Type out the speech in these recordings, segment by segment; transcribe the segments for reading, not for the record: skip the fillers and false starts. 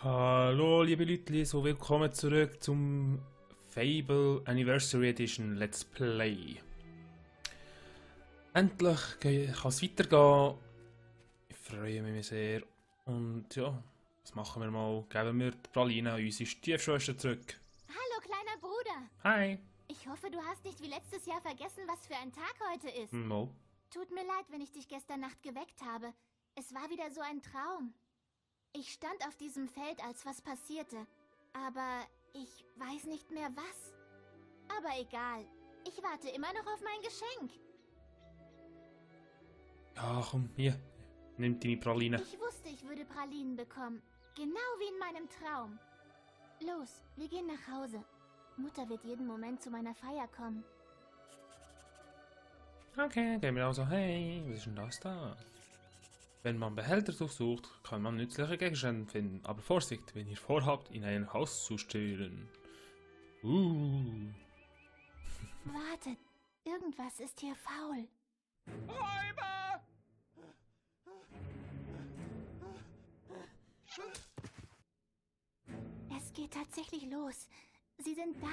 Hallo liebe Leute, so willkommen zurück zum Fable Anniversary Edition Let's Play. Endlich kann es weitergehen. Ich freue mich sehr. Und ja, was machen wir mal? Geben wir die Praline an unsere Stiefschwester zurück. Hallo, kleiner Bruder. Hi. Ich hoffe, du hast nicht wie letztes Jahr vergessen, was für ein Tag heute ist. No. Tut mir leid, wenn ich dich gestern Nacht geweckt habe. Es war wieder so ein Traum. Ich stand auf diesem Feld, als was passierte. Aber ich weiß nicht mehr was. Aber egal. Ich warte immer noch auf mein Geschenk. Ja, komm, hier. Nimm deine Praline. Ich wusste, ich würde Pralinen bekommen. Genau wie in meinem Traum. Los, wir gehen nach Hause. Mutter wird jeden Moment zu meiner Feier kommen. Okay, gehen wir also. Hey, was ist denn das da? Wenn man Behälter durchsucht, kann man nützliche Gegenstände finden. Aber Vorsicht, wenn ihr vorhabt, in ein Haus zu stehlen. Wartet, irgendwas ist hier faul. Räuber! Es geht tatsächlich los. Sie sind da.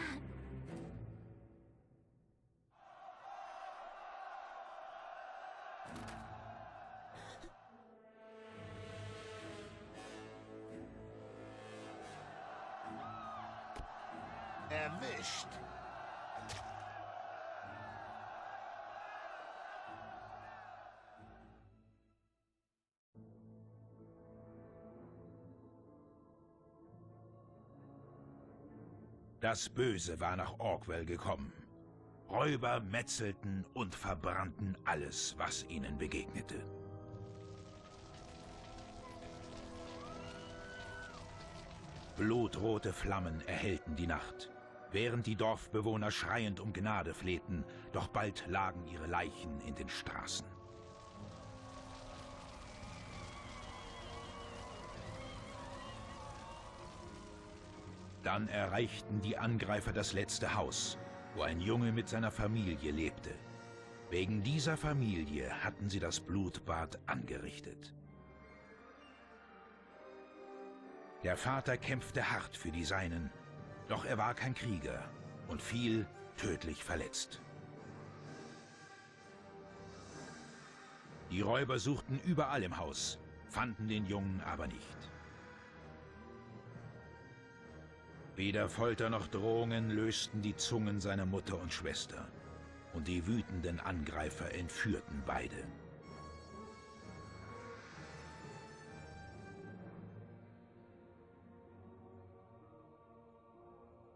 Erwischt! Das Böse war nach Orkwell gekommen. Räuber metzelten und verbrannten alles, was ihnen begegnete. Blutrote Flammen erhellten die Nacht, während die Dorfbewohner schreiend um Gnade flehten, doch bald lagen ihre Leichen in den Straßen. Dann erreichten die Angreifer das letzte Haus, wo ein Junge mit seiner Familie lebte. Wegen dieser Familie hatten sie das Blutbad angerichtet. Der Vater kämpfte hart für die Seinen, doch er war kein Krieger und fiel tödlich verletzt. Die Räuber suchten überall im Haus, fanden den Jungen aber nicht. Weder Folter noch Drohungen lösten die Zungen seiner Mutter und Schwester, und die wütenden Angreifer entführten beide.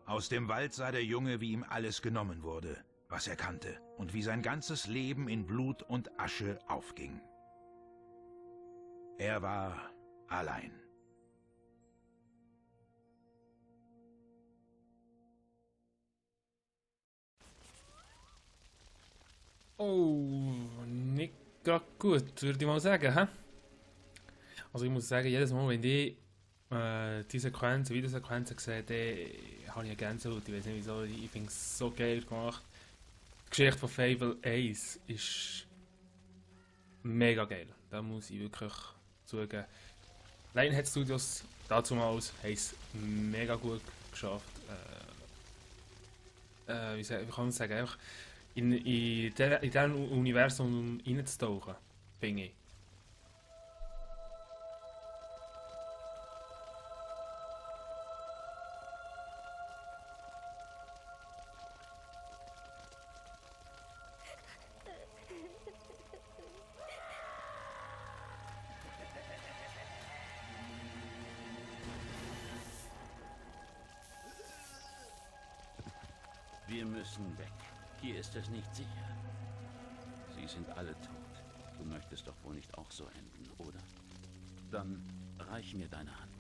Aus dem Wald sah der Junge, wie ihm alles genommen wurde, was er kannte, und wie sein ganzes Leben in Blut und Asche aufging. Er war allein. Oh, nicht gerade gut, würde ich mal sagen. Hä? Also ich muss sagen, jedes Mal, wenn ich die Sequenzen, Videosequenzen sehe, dann habe ich eine Gänsehaut. Ich weiß nicht wieso, ich finde es so geil gemacht. Die Geschichte von Fable 1 ist mega geil. Da muss ich wirklich zugeben. Lionhead Studios dazumals haben es mega gut geschafft. Wie kann man sagen? Einfach in diesem Universum reinzutauchen, finde ich. Wir müssen weg. Hier ist es nicht sicher. Sie sind alle tot. Du möchtest doch wohl nicht auch so enden, oder? Dann reich mir deine Hand.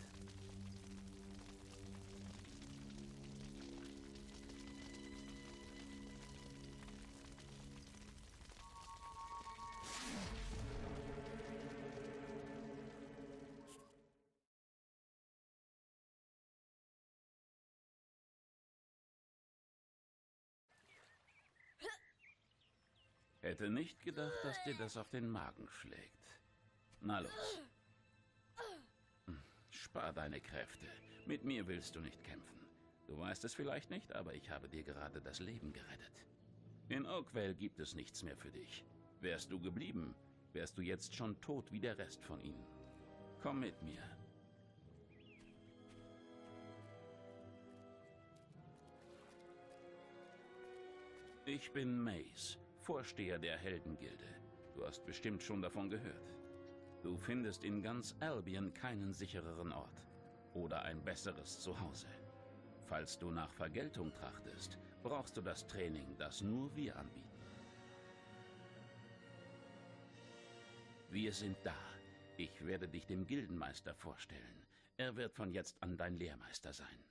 Hätte nicht gedacht, dass dir das auf den Magen schlägt. Na los. Spar deine Kräfte. Mit mir willst du nicht kämpfen. Du weißt es vielleicht nicht, aber ich habe dir gerade das Leben gerettet. In Oakvale gibt es nichts mehr für dich. Wärst du geblieben, wärst du jetzt schon tot wie der Rest von ihnen. Komm mit mir. Ich bin Mace, Vorsteher der Heldengilde. Du hast bestimmt schon davon gehört. Du findest in ganz Albion keinen sichereren Ort oder ein besseres Zuhause. Falls du nach Vergeltung trachtest, brauchst du das Training, das nur wir anbieten. Wir sind da. Ich werde dich dem Gildenmeister vorstellen. Er wird von jetzt an dein Lehrmeister sein.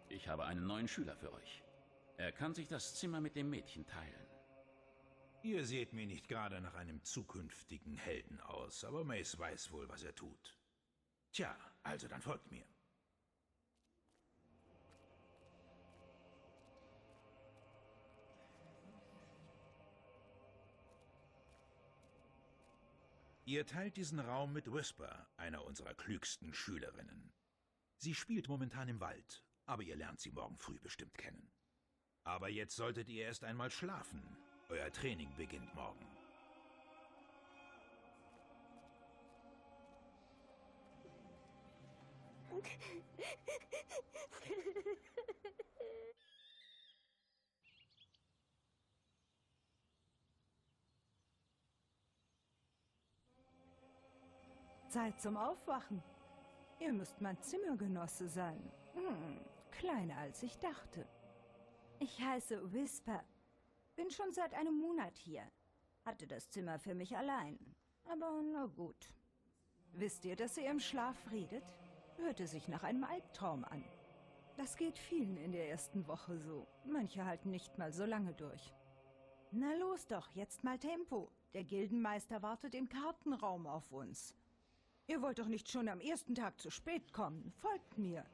Ich habe einen neuen Schüler für euch. Er kann sich das Zimmer mit dem Mädchen teilen. Ihr seht mir nicht gerade nach einem zukünftigen Helden aus, aber Mace weiß wohl, was er tut. Tja, also dann folgt mir. Ihr teilt diesen Raum mit Whisper, einer unserer klügsten Schülerinnen. Sie spielt momentan im Wald, aber ihr lernt sie morgen früh bestimmt kennen. Aber jetzt solltet ihr erst einmal schlafen. Euer Training beginnt morgen. Zeit zum Aufwachen. Ihr müsst mein Zimmergenosse sein. Kleiner als ich dachte. Ich heiße Whisper. Bin schon seit einem Monat hier. Hatte das Zimmer für mich allein. Aber na gut. Wisst ihr, dass ihr im Schlaf redet? Hörte sich nach einem Albtraum an. Das geht vielen in der ersten Woche so. Manche halten nicht mal so lange durch. Na los doch, jetzt mal Tempo. Der Gildenmeister wartet im Kartenraum auf uns. Ihr wollt doch nicht schon am ersten Tag zu spät kommen. Folgt mir.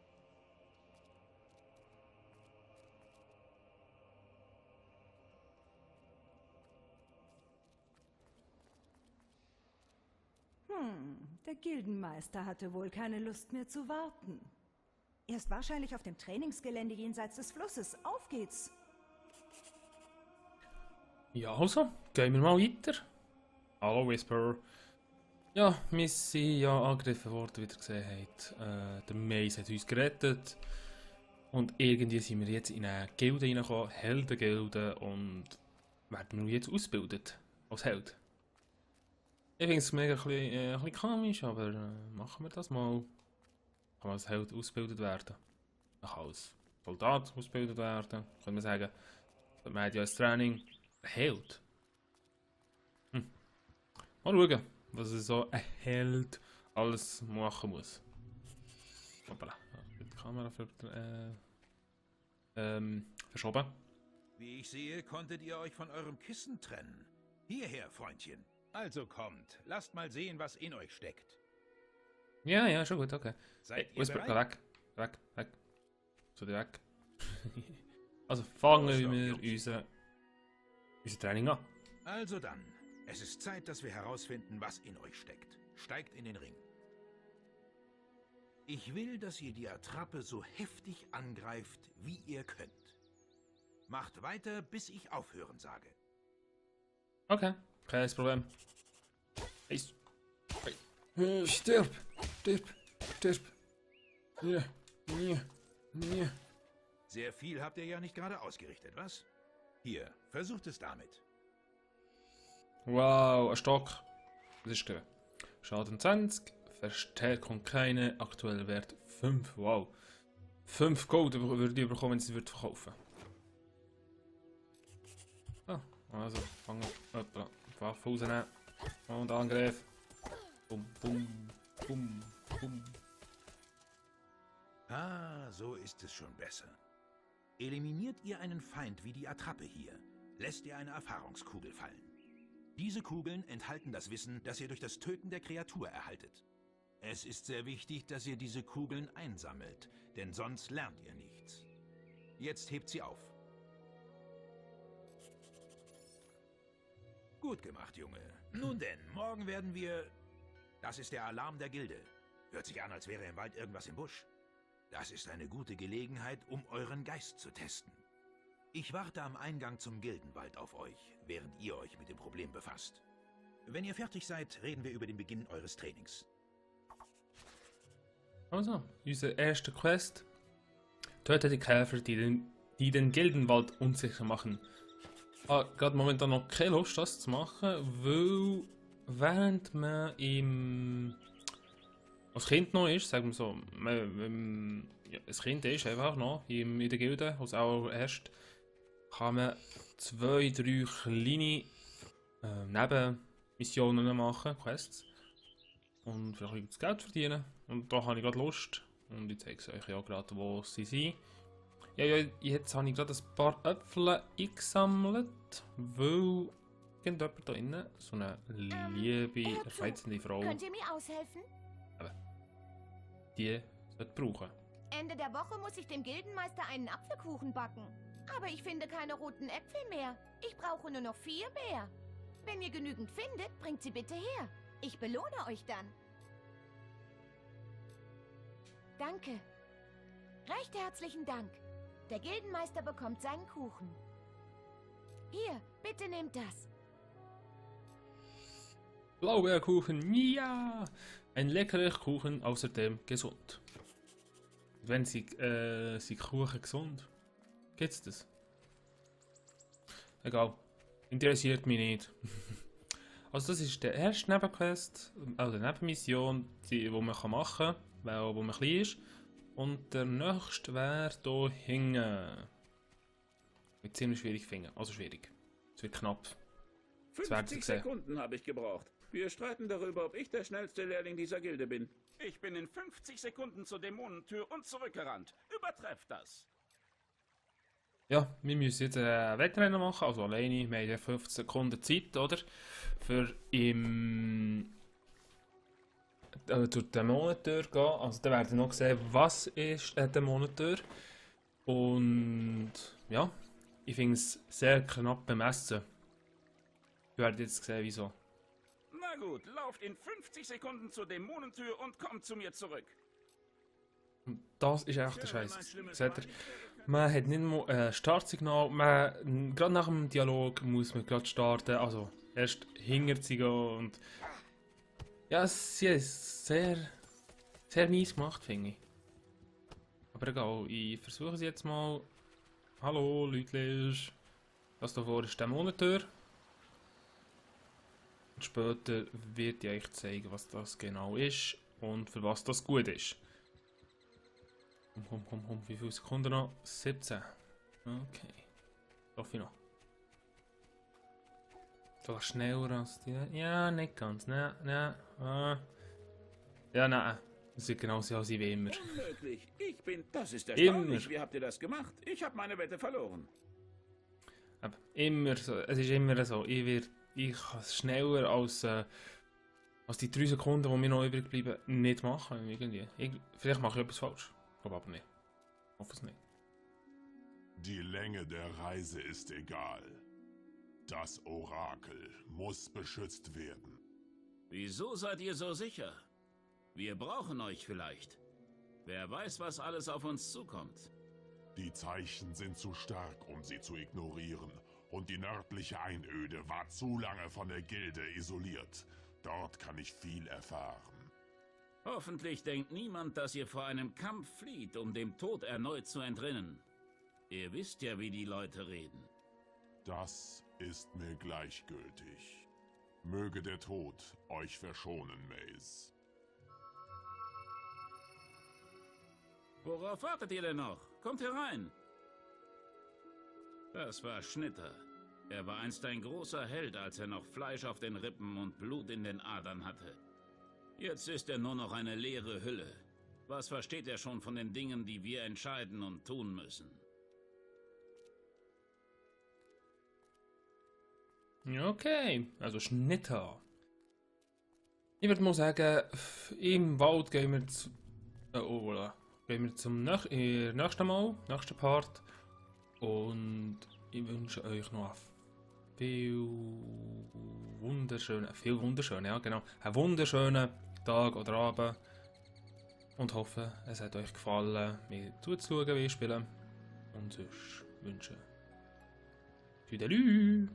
Der Gildenmeister hatte wohl keine Lust mehr zu warten. Er ist wahrscheinlich auf dem Trainingsgelände jenseits des Flusses. Auf geht's! Ja, also, gehen wir mal weiter. Hallo Whisper. Ja, wir sind ja angegriffen worden, wie ihr gesehen habt. Der Mace hat uns gerettet. Und irgendwie sind wir jetzt in eine Gilde reingekommen, Heldengilde, und werden wir jetzt ausgebildet als Held. Ich finde es mega ein bisschen komisch, aber machen wir das mal. Kann man als Held ausgebildet werden. Man kann als Soldat ausgebildet werden. Kann man sagen, man hat ja als Training Held. Mal schauen, was so ein Held alles machen muss. Hoppala, die Kamera verschoben. Wie ich sehe, konntet ihr euch von eurem Kissen trennen. Hierher, Freundchen. Also kommt, lasst mal sehen, was in euch steckt. Ja, schon gut, okay. Seid ihr Whisper, bereit? weg. Zu dir weg. Also fangen wir unser Training an. Also dann, es ist Zeit, dass wir herausfinden, was in euch steckt. Steigt in den Ring. Ich will, dass ihr die Attrappe so heftig angreift, wie ihr könnt. Macht weiter, bis ich aufhören sage. Okay, kein Problem. Eins. Stirb! Ja. Sehr viel habt ihr ja nicht gerade ausgerichtet, was? Hier, versucht es damit. Wow, ein Stock. Das ist gegeben. Schaden 20, Verstärkung keine, aktueller Wert 5. Wow. 5 Gold würde ich bekommen, wenn ich sie verkaufen würde. Also, fangen wir. Waffe rausnehmen. Und Angriff. Bum. Ah, so ist es schon besser. Eliminiert ihr einen Feind wie die Attrappe hier, lässt ihr eine Erfahrungskugel fallen. Diese Kugeln enthalten das Wissen, das ihr durch das Töten der Kreatur erhaltet. Es ist sehr wichtig, dass ihr diese Kugeln einsammelt, denn sonst lernt ihr nichts. Jetzt hebt sie auf. Gut gemacht, Junge. Nun denn, morgen werden wir... Das ist der Alarm der Gilde. Hört sich an, als wäre im Wald irgendwas im Busch. Das ist eine gute Gelegenheit, um euren Geist zu testen. Ich warte am Eingang zum Gildenwald auf euch, während ihr euch mit dem Problem befasst. Wenn ihr fertig seid, reden wir über den Beginn eures Trainings. Also, unsere erste Quest. Töte die Käfer, die den Gildenwald unsicher machen. Gerade momentan noch keine Lust, das zu machen, weil während man als Kind noch ist, sagen wir so, ein Kind ist einfach noch in der Gilde, als auch erst, kann man 2, 3 kleine Nebenmissionen machen, Quests, und vielleicht ein bisschen Geld verdienen. Und da habe ich gerade Lust, und ich zeige es euch ja gerade, wo sie sind. Ja, jetzt habe ich gerade ein paar Äpfel eingesammelt, weil irgendjemand da innen, so eine liebe, reizende Frau, Könnt ihr mir aushelfen? die sollte brauchen. Ende der Woche muss ich dem Gildenmeister einen Apfelkuchen backen. Aber ich finde keine roten Äpfel mehr. Ich brauche nur noch 4 mehr. Wenn ihr genügend findet, bringt sie bitte her. Ich belohne euch dann. Danke. Recht herzlichen Dank. Der Gildenmeister bekommt seinen Kuchen. Hier, bitte nehmt das. Blaubeerkuchen, ja! Ein leckerer Kuchen, außerdem gesund. Wenn sie Kuchen gesund? Gibt's das? Egal. Interessiert mich nicht. Also das ist der erste Nebenquest, also Nebenmission, die man machen kann, wo man klein ist. Und der nächste wäre hier hinten. Wird ziemlich schwierig finden, also schwierig. Es wird knapp. 50 Sekunden habe ich gebraucht. Wir streiten darüber, ob ich der schnellste Lehrling dieser Gilde bin. Ich bin in 50 Sekunden zur Dämonentür und zurückgerannt. Übertrefft das. Ja, wir müssen jetzt ein Wettrennen machen, also alleine. Wir haben ja 15 Sekunden Zeit, oder? Für durch die Dämonentür gehen. Also da werden wir noch sehen, was ist eine Dämonentür. Und ja, ich finde es sehr knapp bemessen. Wir werden jetzt sehen, wieso. Na gut, lauft in 50 Sekunden zur Dämonentür und kommt zu mir zurück. Und das ist echt der Scheiß. Seht ihr? Man hat nicht mal ein Startsignal. Gerade nach dem Dialog muss man gerade starten. Also erst hinter sie gehen und ja, sie ist sehr mies gemacht, finde ich. Aber egal, ich versuche es jetzt mal. Hallo, Leute, das hier vor ist die Dämonentür. Und später wird ich euch zeigen, was das genau ist und für was das gut ist. Wie viele Sekunden noch? 17. Okay. Hoffe ich noch. So schneller als die. Ja, nicht ganz. Nein. Ja, nein. Das wird genauso aussehen wie immer. Unmöglich. Das ist Immer. erstaunlich. Wie habt ihr das gemacht? Ich habe meine Wette verloren. Aber immer so. Es ist immer so. Ich kann es schneller als die 3 Sekunden, die mir noch übrig bleiben, nicht machen. Irgendwie. Vielleicht mache ich etwas falsch. Ich glaube aber nicht. Ich hoffe es nicht. Die Länge der Reise ist egal. Das Orakel muss beschützt werden. Wieso seid ihr so sicher? Wir brauchen euch vielleicht. Wer weiß, was alles auf uns zukommt. Die Zeichen sind zu stark, um sie zu ignorieren. Und die nördliche Einöde war zu lange von der Gilde isoliert. Dort kann ich viel erfahren. Hoffentlich denkt niemand, dass ihr vor einem Kampf flieht, um dem Tod erneut zu entrinnen. Ihr wisst ja, wie die Leute reden. Das ist mir gleichgültig. Möge der Tod euch verschonen, Mace. Worauf wartet ihr denn noch? Kommt herein! Das war Schnitter. Er war einst ein großer Held, als er noch Fleisch auf den Rippen und Blut in den Adern hatte. Jetzt ist er nur noch eine leere Hülle. Was versteht er schon von den Dingen, die wir entscheiden und tun müssen? Okay, also Schnitter. Ich würde mal sagen, im Wald gehen wir zum nächsten Mal, nächsten Part. Und ich wünsche euch noch viel wunderschönen, ja genau, einen wunderschönen Tag oder Abend. Und hoffe, es hat euch gefallen, mir zuzuschauen, wie ich spiele. Und sonst wünsche ich Tüdelü!